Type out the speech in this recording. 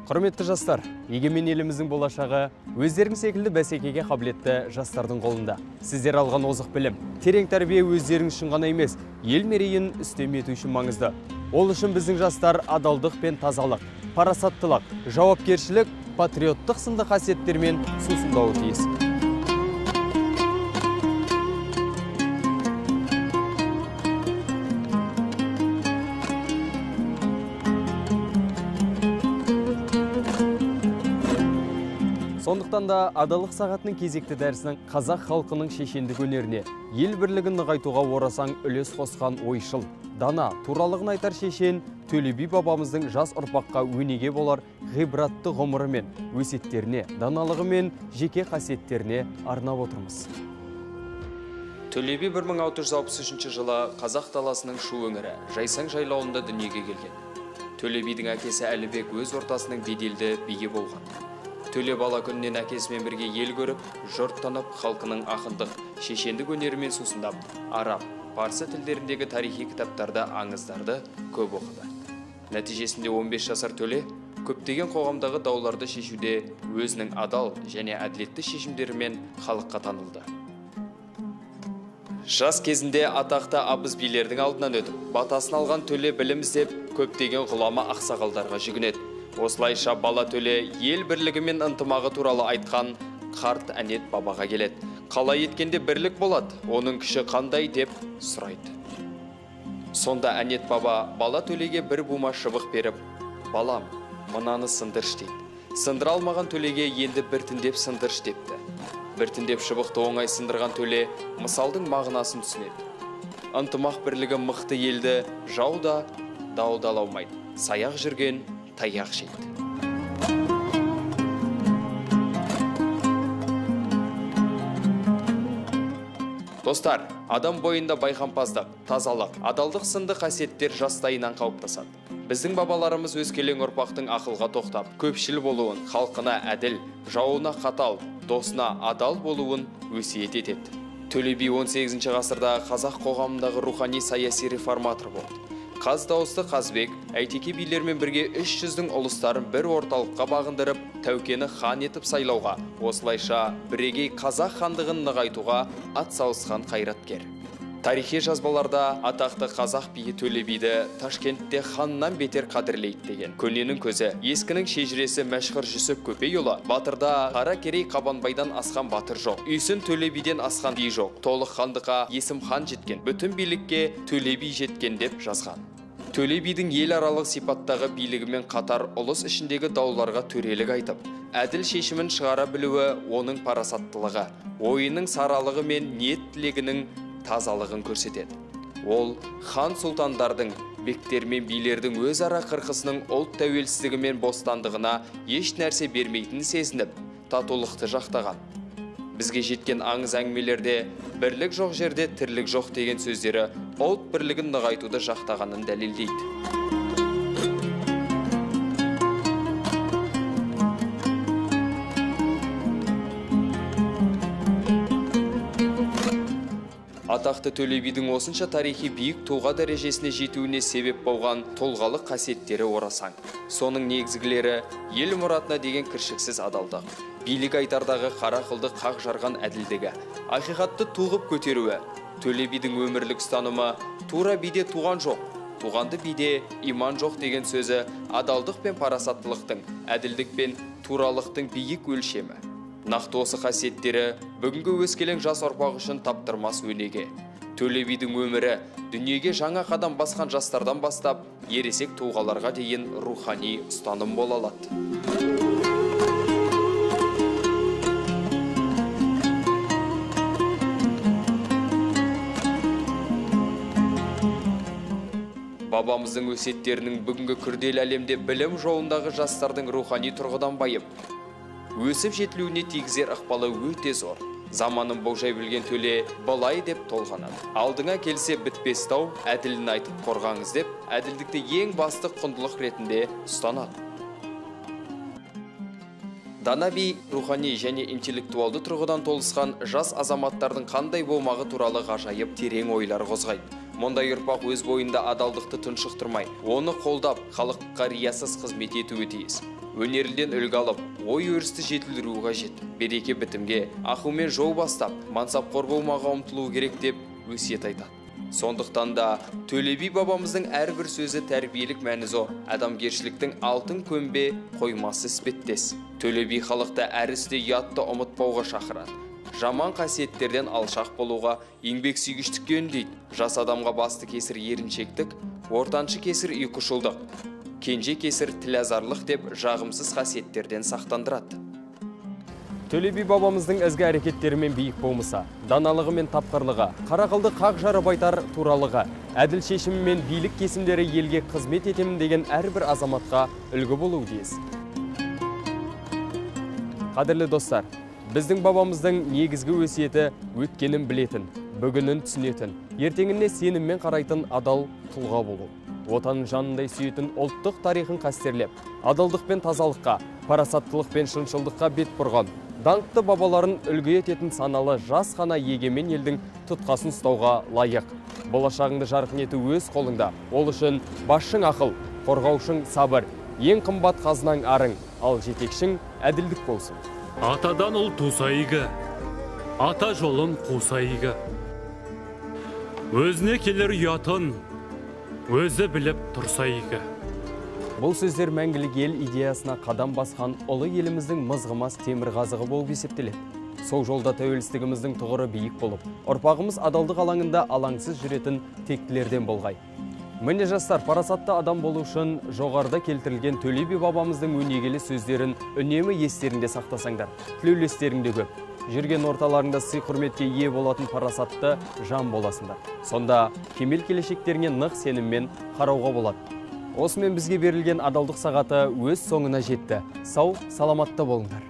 Құрметті жастар, егемен еліміздің болашағы өздерің секілді бәсекеге қабілетті жастардың қолында. Сіздер алған озық білім, терең тәрбие өздерің үшін ғана емес, ел мерейін үстем ету үшін маңызды. Ол үшін біздің жастар адалдық пен тазалық, парасаттылық, жауапкершілік, патриоттық сынды қасиеттермен сусындауы тиіс. Сондықтан да адалдық сағатының кезекті дәрісінің қазақ халқының шешендік өнеріне, ел бірлігін нығайтуға орасан үлес қосқан ойшыл, дана, туралығын айтар шешен Төле би бабамыздың жас ұрпаққа өнеге болар ғибратты ғұмыры мен өсиеттеріне, даналығы мен жеке қасиеттеріне арнап отырмыз. Төле би 1663 жылы қазақ даласының Шу өңірі Жайсаң жайлауында дүниеге келген. Төле бидің әкесі Әлібек өз ортасының беделді биі болған. Төле бала күнінен әкесімен бірге ел көріп, жұрт танып, халқының ақындық, шешендік өнерімен сусындап, араб, парсы тілдеріндегі тарихи кітаптарды, аңыздарды көп оқыды. Нәтижесінде 15 жасар Төле көптеген қоғамдағы дауларды шешуде өзінің адал және әділетті шешімдерімен халыққа танылды. Жас кезінде атақты абыз билердің алдынан өтіп, батасын алған Төле білім іздеп, көптеген ғұлама ақсақалдарға жүгінеді. Осылайша бала Төле ел бірлігі мен ынтымағы туралы айтқан қарт Әнет бабаға келеді. Қалай еткенде бірлік болады, оның күші қандай деп сұрайды. Сонда Әнет баба бала Төлеге бір бума шыбық беріп, балам, мынаны сындырш дейді. Сындыра алмаған Төлеге енді біртіндеп сындырш депті. Біртіндеп шыбықты оңай сындырған Төле мысалдың мағынасын түсінеді. Ынтымақ бірлігі мықты елді жау да дау да алмайды. Саяқ жүрген таяқ жейді. Достар, адам бойында байқампаздық, тазалық, адалдық сынды қасиеттер жастайынан қалыптасады. Біздің бабаларымыз өскелең ұрпақтың ақылға тоқтап, көпшіл болуын, халқына әділ, жауына қатал, досына адал болуын өсиет етеді. Төле би 18 ғасырда қазақ қоғамындағы рухани саяси реформатор болды. Қаз дауысты Қазбек, Әйтеке билермен бірге 300-дің ұлыстарын бір орталыққа бағындырып, Тәукені хан етіп сайлауға, осылайша бірегей қазақ хандығын нығайтуға ат салысқан қайраткер. Тарихи жазбаларда атақты қазақ биі Төле биді Ташкентте ханнан бетер қадірлейді деген. Көненің көзі, ескінің шежіресі Мәшһүр Жүсіп Көпейұлы батырда Қара Керей Қабанбайдан асқан батыр жоқ, Үйсін Төле биден асқан би жоқ, толық хандыққа Есім хан жеткен, бүтін билікке Төле би жеткен деп жазған. Төле бидің ел аралық сипаттағы билігімен қатар ұлыс ішіндегі дауларға төрелік айтып, әділ шешімін шығара білуі оның парасаттылығы, ойының саралығы мен ниет тілегінің тазалығын көрсетеді. Ол хан сұлтандардың, бектер мен билердің өзара қырқысының ұлт тәуелсіздігі мен бостандығына еш нәрсе бермейтінін сезініп, татулықты жақтаған. Бізге жеткен аңыз әңгімелерде бірлік жоқ жерде тірлік жоқ деген сөздері ұлт бірлігін нығайтуды жақтағанын дәлелдейді. Атақты Төле бидің осынша тарихи биік тұлға дәрежесіне жетуіне себеп болған тұлғалық қасиеттері орасан. Соның негізгілері ел мұратына деген кіршіксіз адалдық, билік айтардағы қара қылды қақ жарған әділдігі, ақиқатты туғып көтеруі. Төле бидің өмірлік ұстанымы тура биде туған жоқ, туғанды биде иман жоқ деген сөзі адалдық пен парасаттылықтың, әділдік пен туралықтың биік өлшемі. Нақты осы қасиеттері бүгінгі өскелең жас ұрпақ үшін таптырмас өнеге. Төле бидің өмірі дүниеге жаңа қадам басқан жастардан бастап, ересек тұлғаларға дейін рухани ұстаным бола алады. Бабамыздың өсиеттерінің бүгінгі күрделі әлемде білім жолындағы жастардың рухани тұрғыдан байып, өсіп жетілуіне тигізер ықпалы өте зор. Заманын болжай білген Төле былай деп толғанады. Алдыңа келсе бітпес тау, әділін айтып қорғаңыз деп, әділдікті ең басты құндылық ретінде ұстанады. Дана би рухани және интеллектуалды тұрғыдан толысқан жас азаматтардың қандай болмағы туралы ғажайып терең ойлар қозғайды. Мұндай ұрпақ өз бойында адалдықты тұншықтырмай, оны қолдап, халыққа риясыз қызмет етуі тиіс. Өнерден үлгі алып, ой өрісті жетілдіруі қажет. Береке бітімге, ақылмен жол бастап, мансапқор болмауға ұмтылу керек деп өсиет айтады. Сондықтан да Төле би бабамыздың әрбір сөзі тәрбиелік мәні зор, адамгершіліктің алтын көмбе қоймасы іспеттес. Төле би халықты әр істе ұятты ұмытпауға шақырады. Жаман қасиеттерден алшақ болуға, еңбек сүйгіштікке үндейді. Жас адамға басты кесір еріншектік, ортаншы кесір ұйқышылдық, кенже кесір тілазарлық деп жағымсыз қасиеттерден сақтандырады. Төле би бабамыздың ізгі әрекеттері мен биік болмысы, даналығы мен тапқырлығы, қара қылды қақ жарып айтар туралығы, әділ шешімі мен билік кесімдері елге қызмет етемін деген әрбір азаматқа үлгі болуы тиіс. Қадірлі достар, біздің бабамыздың негізгі өсиеті өткенін білетін, бүгінін түсінетін, ертеңіне сеніммен қарайтын адал тұлға болу. Отанын жанындай сүйетін ұлттық тарихын қастерлеп, адалдық пен тазалыққа, парасаттылық пен шыншылдыққа бет бұрған, даңқты бабаларын үлгі ететін саналы жас қана егемен елдің тұтқасын ұстауға лайық. Болашағыңды жарқын ету өз қолыңда. Ол үшін басшың ақыл, қорғаушың сабыр, ең қымбат қазынаң арың, ал жетекшің әділдік болсын. Атадан ұл туса игі, ата жолын қуса игі. Өзіне келер ұятын, өзі біліп тұрса игі. Бұл сөздер мәңгілік ел идеясына қадам басқан ұлы еліміздің мызғымас темір қазығы болып есептеледі. Сол жолда тәуелсіздігіміздің тұғыры биік болып, ұрпағымыз адалдық алаңында алаңсыз жүретін тектілерден болғай. Міне жастар, парасатты адам болу үшін жоғарыда келтірілген Төле би бабамыздың өнегелі сөздерін үнемі естерінде сақтасаңдар, тілеулестерің де көп. Жүрген орталарында сый-құрметке ие болатын парасатты жан боласыңдар. Сонда кемел келешектеріңе нық сеніммен қарауға болады. Осымен бізге берілген адалдық сағаты өз соңына жетті. Сау, саламатта болыңдар.